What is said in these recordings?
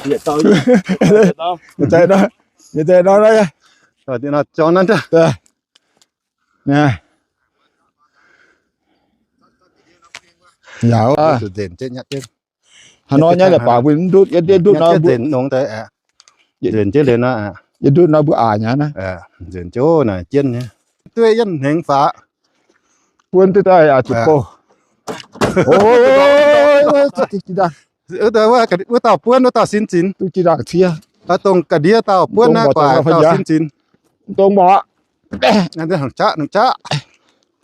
Yietc dauh, yietc dauh nor, yietc dauh nor, nor, nor, jong nanv daaih. Yaac nzengc jienv nyatv jienv. Hnangv nor nyei la'baac mbuo ndutv, yie ndutv nor mbuo, nzengc jienv liuz nor, yie ndutv nor mbuo aac nyei naaiv. Nzengc jienv naaic jienv nyei. Duqv yietv hnengx faaux. Buonv duqv daaih aac zuqc bouh. Wuov dauh buonv, wuov dauh sin zinx. Duqv jiex ndaangc cie. Dongh ga'ndiev dauh buonv naaiv guaax dauh sin zinx. Dongh mborqv. Nongc qaqv, nongc qaqv.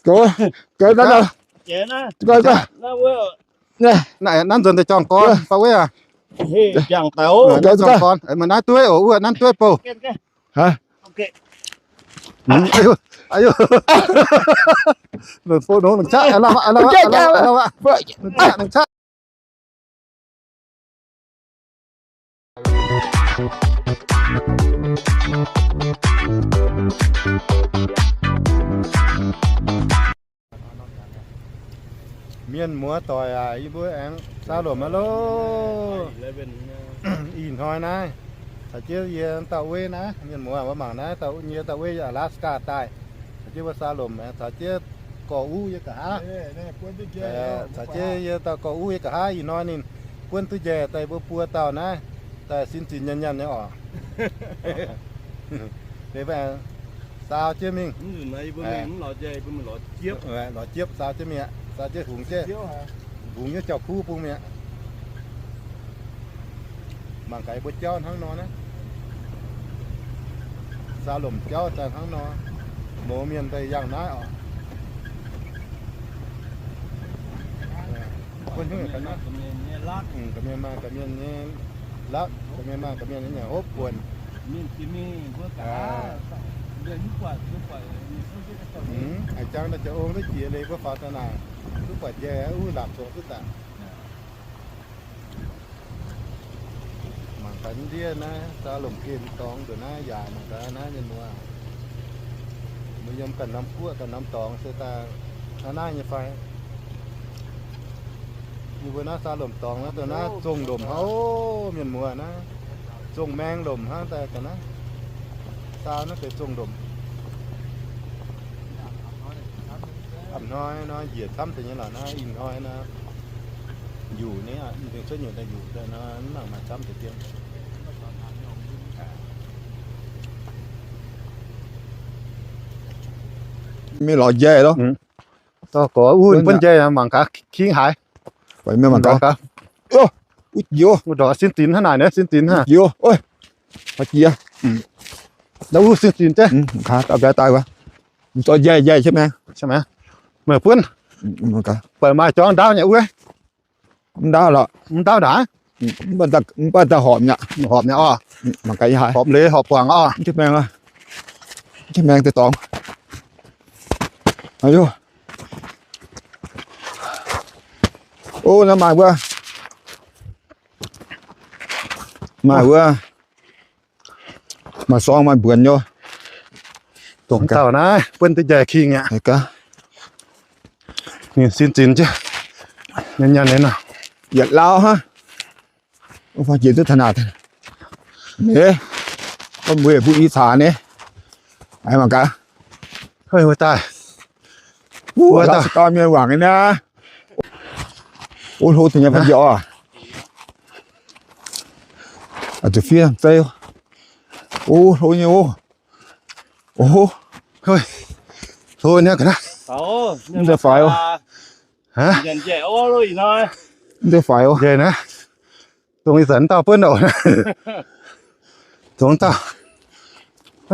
Gouv, gouv, nanv nzuonx deix jorng gorn, faaux wuov aqv. Jorng gorn, meih naaiv dueiv oc, wuov nanv dueiv bouh. Nongc qaqv, nongc qaqv. Mienh muoz doic aac, yie mbuo aengx saau lomc aqv loh. Ih hnoi naaiv, caux jienv yie dauh Wei naaiv, mienh muoz mbuo mangc naaiv, dauh nyei dauh Wei yiem Alaska daaih, caux jienv mbuo saau lomc, caux jienv gorx uv yie nqa'haav, caux jienv yie dauh gorx uv yie nqa'haav. Ih hnoi ninh buonv duqv njaih daaih mbuo buo dauh naaiv, daaih sin zinx nyanc nyanc nyei oc. Saau jienv mingh. Lorz jiepv, saau jienv mingh aqv, saau jienv hungx jienv, hungx jienv jauv-kuv bung mingh aqv. Mangc gaax mbuo jauv hnangv nor naaiv. Saau lomc jauv daaih hnangv nor, mouz mienh daaih yangh naaiv oc. Ga'mienh maaih ga'mienh nyei lakv, ga'mienh maaih ga'mienh nyei nyanc hopv buonc. Haiz jangx daaih jiex ong duqv jiex leiz mbuo faaux daaih naaic, duqv buatc njaih wuov laapc zoqc duqv daaih. Mangc gaax ndiev naaiv, saau lomc gemh dorngx nduqc naaiv yaac mangc gaax naaiv mienh muoz. Mbuo yiem ganh norm guoqv ganh norm dorngx se daaih hnangv naaiv nyei fai? Yie mbuo naaiv saau lomc dorngx naaiv, dongh naaiv zongh lomc hnangv, mienh muoz naaiv, zongh maeng lomc hnangv daaih ga'naaiv. Saau naaiv deix zongh lomc. A'hnoi nor njiec camv deix nyei lorqc naaiv, ih hnoi nor njuqc nyei, mv dingc cuotv nyutc daaih njuqc daaih nor, mv nangc maaih camv deix dien. Mingh lorz njaih loh. Dorh gorx uv buonv njaih mangc gaax king haaix. Mangc gaax. Wuov jiex, wuov ndorqc sin zinx hnangv naaic, sin zinx hnangv. Jiex, jiex. Wuov sin zinx jienv. Daaih wuov, mv zorqv njaih, njaih jienv maengx. Meih buonv, buatc maaih jorngv ndaauv nyei wuov. Mv ndaauv lorqc. Mv ndaauv ndaangc. Mv baac daaih horpc nyei. Horpc nyei oc. Mangc gaax ih haaix. Horpc leiz horpc guangc oc. Jienv maengx, jienv maengx deix dorngx. Ov, naaiv maaih wuov, maaih wuov, maaih sorng maaih mbuonx nyei. Dongh dauh naaiv buonv duqv njaih king aqv. Ninh sin zinx jienv, nyanc nyanc nor. Yietc lauh hnangv. Fangx jiex duqv taux naaic. Ov, mbuo yaac mbuo i caax nyei. Mangc gaax. Wuov daaih, wuov daaih gauh mienh wangc nyei naaiv. Ov, hlo deix nyei fai njiec oc. Ov, hlo nyei ov. Ov, hlo nyei ga'naaiv. Mv deix faix oc. Mv deix faix oc. Dongh ih zanc dauh buonv oc. Dongh dauh.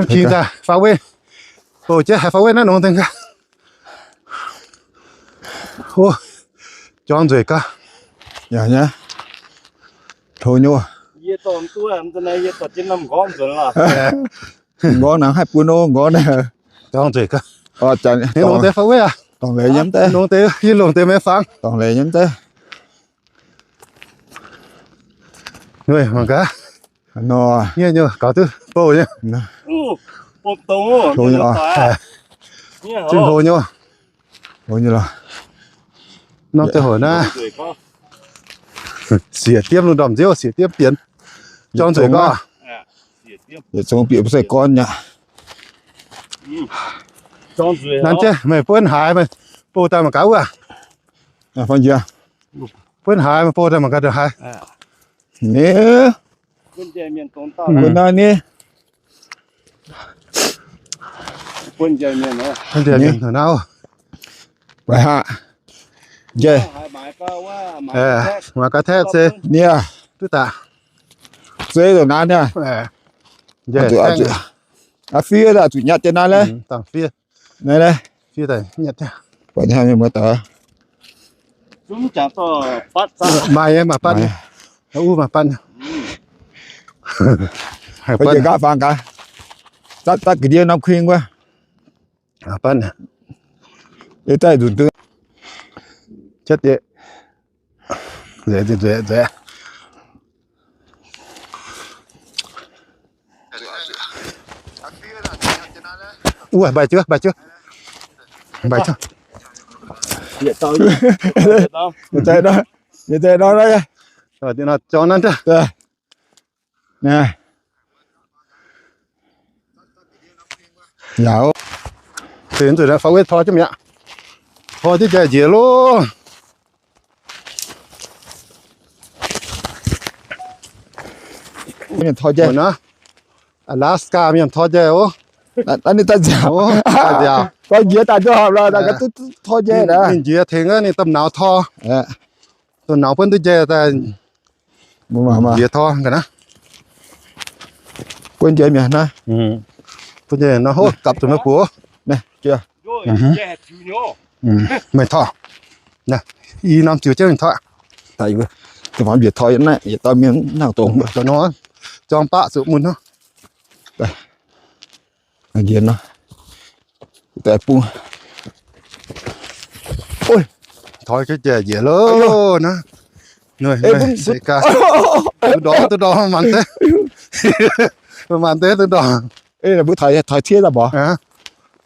King daaih faaux wei. Bouh jienv haiz faaux wei naaiv nongx deix gaax. Jorng nzueic gaax. Yaac nyei. Hlo nyei. Nqorngv nangc haih bun nor, nqorngv naaiv. Jorng nzueic gaax. Nongx deix faaux wei aqv. Nongx deix, yie longc deix maiv fangx. Mangc gaax. Nor. Nyei nyei, gaux duqv bouh nyei. Zinh hlo nyei. Hlo nyei lorqc. Norm deix hoc naaiv. Sieqv diemv lungh ndorm nziouv, sieqv diemv bienx. Jorng nzueic gorngv. Yietc zungv bieqc mbuo se gorn nyei. Nanv jienv meih buonv haaix, meih bouh daaih mangc gaax wuov. Buonv haaix, meih bouh daaih mangc gaax ndongc haaix. Ni, buonv naaiv ni. Buonv njaih mienh naaiv. Mangc gaax taeqv se nie duqv daaih. Zeiz ndongc naaiv niaa. Aa, fiev daaih zuqc nyatv jienv naaiv laeh. Naaiv laeh. Maaih nyei, maaih batv nyei. Uv maaih batv nyei. Nqaatv faang gaax. Zatv, zatv ga'ndiev norm kuing wuov. Batv nyei. Yie daaih nzunc duqv. Nzueic, nzueic, nzueic. Wuov, mbaih jienv, mbaih jienv. Mbaih jienv. Yietc deix nor, yietc deix nor, jorng nanv daaih. Yaac, feix nzueic naaiv faaux wetv tor jienv mi'aqv. Tor jienv njaih njiec loh. Mienh tor njaih. Alaska mienh tor njaih oc. Ninh daaih nziaauc. Gorngv njiec daaih nziaauc horpc lorh, daaih ga'duqv tor njaih naaic. Ninh njiec tengx ninh domh nauz tor. Domh nauz buonv duqv njaih daaih. Njiec tor ga'naaiv. Buonv njaih mi'aqv naaiv. Buonv njaih nor, hov, gapv zuqc meih buoz. Meih tor. I norm ziux jienv mingh tor. Da'faanh mbiec tor naaiv, yietc dauh mienh nangh dongh. Jorng baqv zuqc mun hnangv. Njiec nor. Daaih bung. Tor jienv njiec loh naaiv. Duqv ndorm, duqv ndorm, maanc deix. Maanc deix duqv ndorm. Mbuo taux tiev daaih mborqv.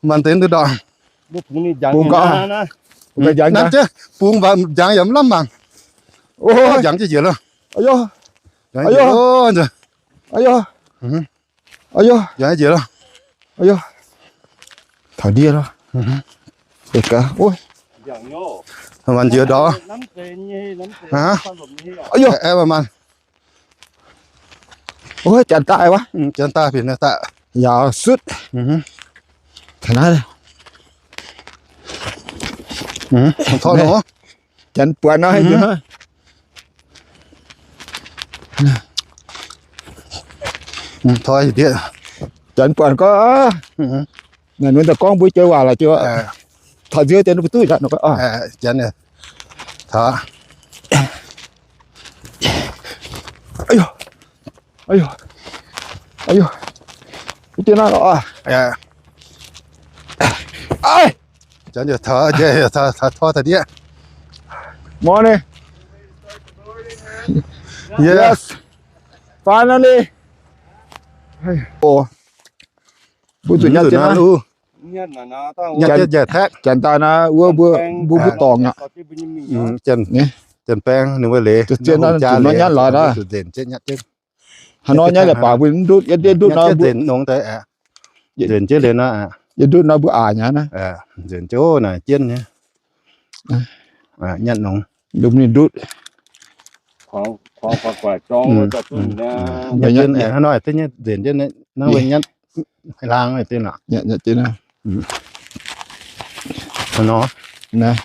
Maanc deix duqv ndorm. Bung gau. Nanv jienv, bung mv njangx yaac mv lamh mangc. Njangx jienv njiec loh. Njangx njiec loh. Taux ndiev loh. Maanc njiec ndorm. Maanc. Janx daaih wuov. Janx daaih fih daaih. Yaac sutv. Taux naaiv. Janx buatc nor. Janx buatc gorngv, naaiv nor daaih gorngv mbuo joux waac lorqc, joux taux nziouv deix mbuo duqv aqv. Janx, Janx taux, taux tor taux ndiev. Morning. Yes. Finally. Mbuo zuqc nyatv jienv naaiv. Janx daaih naaiv wuov mbuo, mbuo, mbuo dorngc aqv. Janx baeng ninh mbuo leiz. Zien nor zuqc nor nyatv lorz aqv. Haaix nor nyatv la'baac mbuo ndutv, yie ndutv nor, nzenc jienv liuz nor, yie ndutv nor mbuo aac nyei naaiv. Nzenc jienv naaic jienv nyei. Nyatv nongx. Lomh ninh ndutv. Hnangv nor deix nyei nzenc jienv naaiv, nyatv laang deix naaic. Haaix nor naaiv?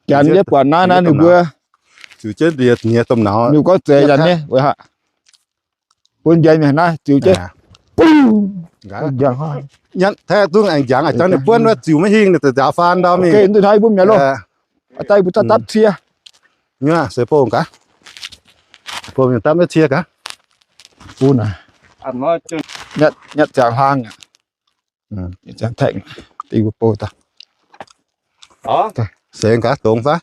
Janx yie buatc naaiv naaiv ninh mbuo ziux jienv ndie-ndie domh nauz. Ninh gorngv zeiz yaac nyei weic haaix? Bun njaih mienh naaiv ziux jienv. Njang, taaix zungv aengx njangx aqv, jangx ninh buonv wuov ziux maiv hingh, ninh za'nzaaux faan ndau mingh. Nduqc hnoi mbuo mi'aqv loh. Daaih mbuo dapv cie. Seix bouh gaax. Bouh mienh dapv maiv cie gaax. Bun aqv. Nyatv ziangx hlang aqv. Ziangx taeqv, dingh mbuo bouh daaih. Seix gaax dongz fai?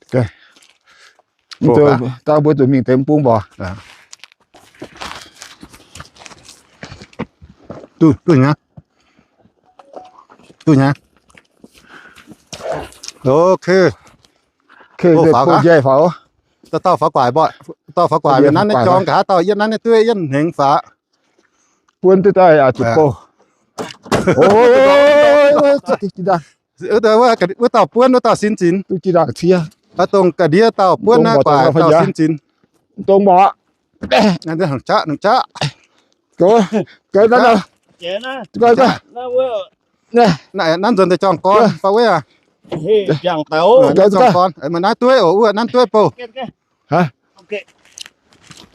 Daaih mbuo zuqc mingh deix bung mborqc. Duqv, duqv nyei. Duqv nyei. Ok. Kei faaux njaih faaux. Dauh dauh faaux gu'nguaaic mbuo, dauh faaux gu'nguaaic mienh nanv naaiv jorng nqa'haav, dauh yietv nanv naaiv dueiv yietv hengx faaux. Buonv duqv daaih zuqc bouh. Wuov dauh buonv, wuov dauh sin zinx. Dongh ga'ndiev dauh buonv naaiv gu'nguaaic dauh sin zinx. Dongh mborqv. Nangc qaqv, nangc qaqv. Nanv nzuonx deix jorng gorn fai wuov aqv. Jorng gorn, maaih naaiv dueiv oc, wuov nanv dueiv bouh.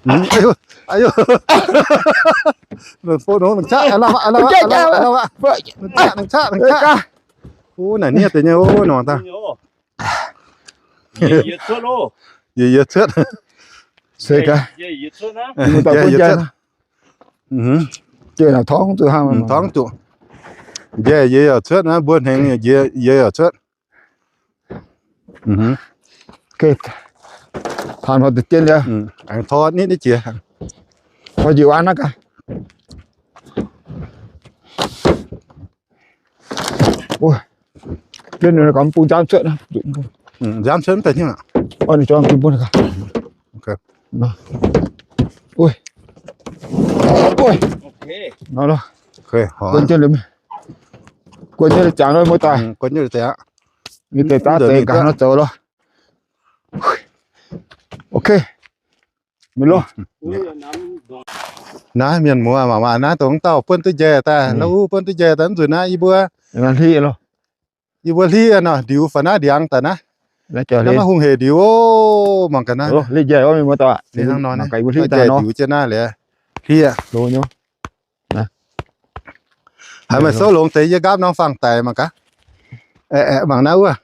Nangc qaqv, nangc qaqv. Naaic hniev deix nyei, nongc daaih. Yie, yie cuotv. Torngv zuqc. Njaih yie yaac cuotv naaiv, mbuo hengx yie yaac cuotv. Aengx tor nitv jiex. Tor njiec wuov naaiv gaax. Jienv ninh gorngv bung nzamv cuotv. Nzamv cuotv mv deix hnyouv aqv. Ninh gorngv bung gaax. Guon jienv liuz, guon jienv liuz ziangx nor muoz-doic. Ninh deix daav deix gaax nor zoux lorqc. Ok. Mingh loh. Naaiv mienh muoz mangc maah, naaiv dongh dauh buonv duqv njaih daaih, lauh wuov buonv duqv njaih daaih nzuqc naaiv yie mbuo. Yie mbuo hlieqv nor, ndiux faaux naaiv ndiangx daaih naaiv. Naaiv maiv hungh hec ndiux oc, mangc gaax naaiv. Hlieqv njaih oc, mienh muoz-doic. Hnangv nor, ndiux jienv naaiv liuz, hlieqv. Haiz meih souv longx deix yie nqaapv norm fangx daic mangc gaax. Aeqv, mangc naaiv wuov.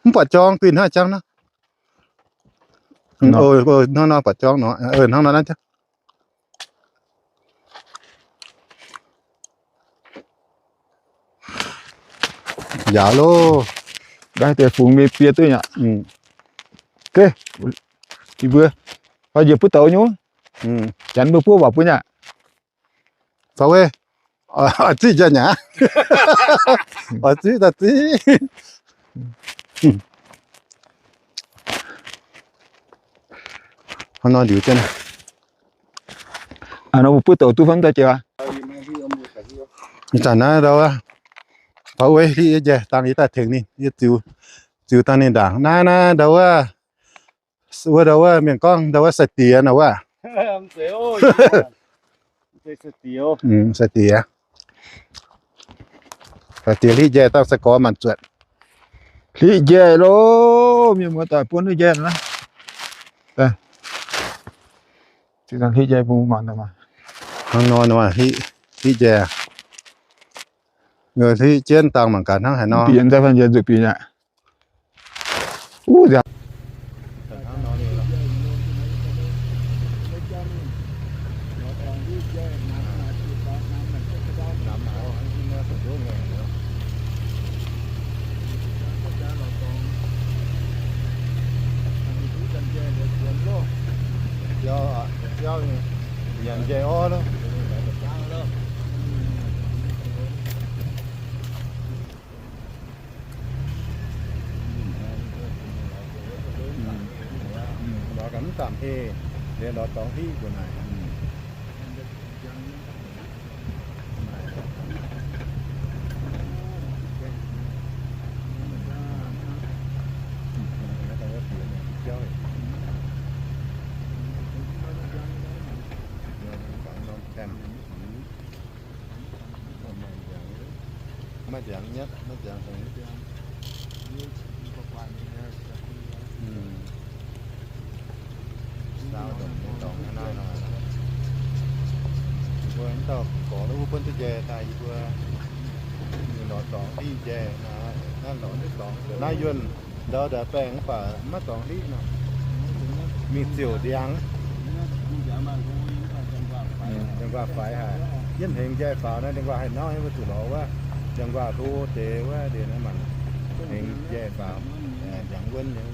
Mv buatc jorng, guinh hnangv jangv nor. Hnangv nor buatc jorng nor, hnangv nor naaiv jangv. Yaac loh. Nqaai deix fungx mingh bie duqv nyei aqv. Yie mbuo, njiec buov douz nyei. Janx mbuo buov waac bun nyei aqv. Zoux wuov, oix ziqv njaih nyei aqv. Oix ziqv daaih ziqv. Hnangv nor ndiux jienv. Nor mbuo buov douz duqv fai mv daaih jiex. Ih zanc naaiv ndau wuov, baav wuov hlieqv yie njaih dangh yie daaih tengx ninh, yie ziux, ziux dangh ninh ndaangc. Naaiv naaiv ndau wuov, wuov ndau wuov mienh gorngv ndau wuov sai-diex nor wuov. Sai-diex. Sai-diex hlieqv njaih dangh sai-gorx maanc zuotc. Hlieqv njaih loh, mienh muoz-doic buonv hlieqv njaih naaiv. Hnangv nor, hlieqv njaih. Hlieqv jienv dangh mangc gaax hnangv haaix nor. Lorz gaax mv zaamc heh, liuz lorz dorngx hiv mbuo naaic. Maiv nziangx nyetv, maiv nziangx dongh saau dongh nyei dorngx naaiv nor. Yie mbuo dauh gorx wuov buonv duqv njaih daaih, yie mbuo lorz dorngx hiv njaih naaiv, naaiv lorz dorngx naaiv yuonh ndau daaih baengh mv baac maiv dorngx hiv nor. Mingh ziouc ndiangx. Ndiangx-nquaah faix haic. Yietv hengx njaih faaux naaiv ndiangx-nquaah haih nauv nyei, mbuo zuqc lorz wuov ndiangx-nquaah hlo deix wuov deix naaiv maanc hengx njaih faaux, ndiangx wuonv nyei.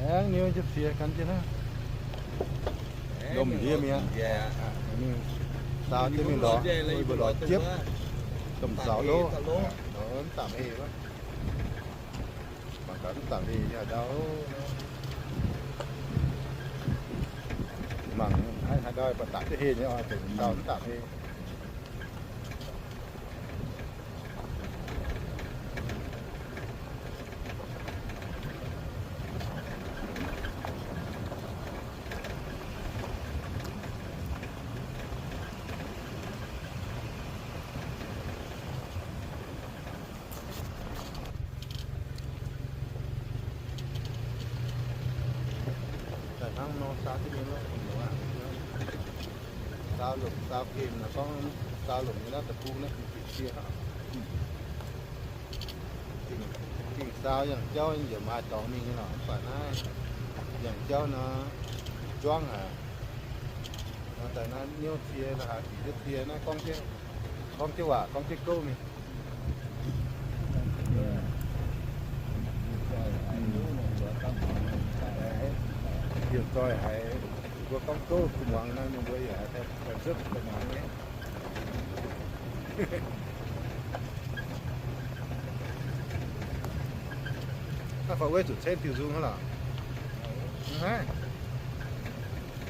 Aengx niu jienv ziex gan jienv naaiv. Mv ndiev mi'aqv. Mingh saau jienv mingh lorz, mbuo lorz jiepv, domh zaux lov, mv dangc heh, mangc gaax mv dangc heh nyei ndau. Mangc haaix ndau baac dangc jienv heh nyei oc, dongh ndau mv dangc heh. Daaih hnangv nor saau jienv mingh lov, saau lomc saau gemh naaic, gorngv saau lomc nyei naaiv deic-bung naaiv gengh cie aqv. Gengh saau yangh jauv yaac maaih dorngx mingh nyei lorqc, mv baac naaiv yangh jauv nor, juangv haic. Nor daaih naaiv niouv cie, la'haaix bieqc jienv cie naaiv gorngv jienv, gorngv jienv waac, gorngv jienv gouv mingh. Yietc zoih haiz mbuo gorngv gouv kuh muangx naaiv, mbuo yaac haiz daaih nzutv daaih muangx nyei. Naaiv faaux wuov zuqc cen diuh nzung hnangv lorqc. Mv haih.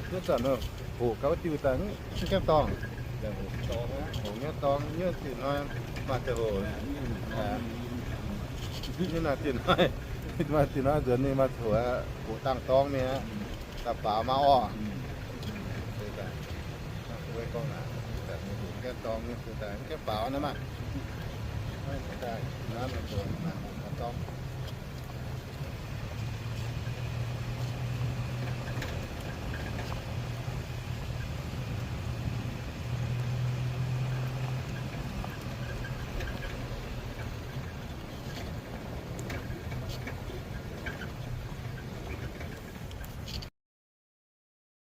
Wuov zanc hoqc gau wuov diuh daaih mv gaengh dorngh. Hoqc nyei dorngh nyei diuh hnoi maaih ziangh hoc. Nyei naaic diuh hnoi, maaih diuh hnoi nzuonx ninh maaih ziangh hoc hoqc dangh dorngh mingh aqv. Daaih baaux maah orqc. Mv gaengh dorngh nyei diuh daaih mv gaengh baaux naaiv maah. Naaiv daaih naaiv maaih ziangh hoc maaih hoqc dangh dorngh.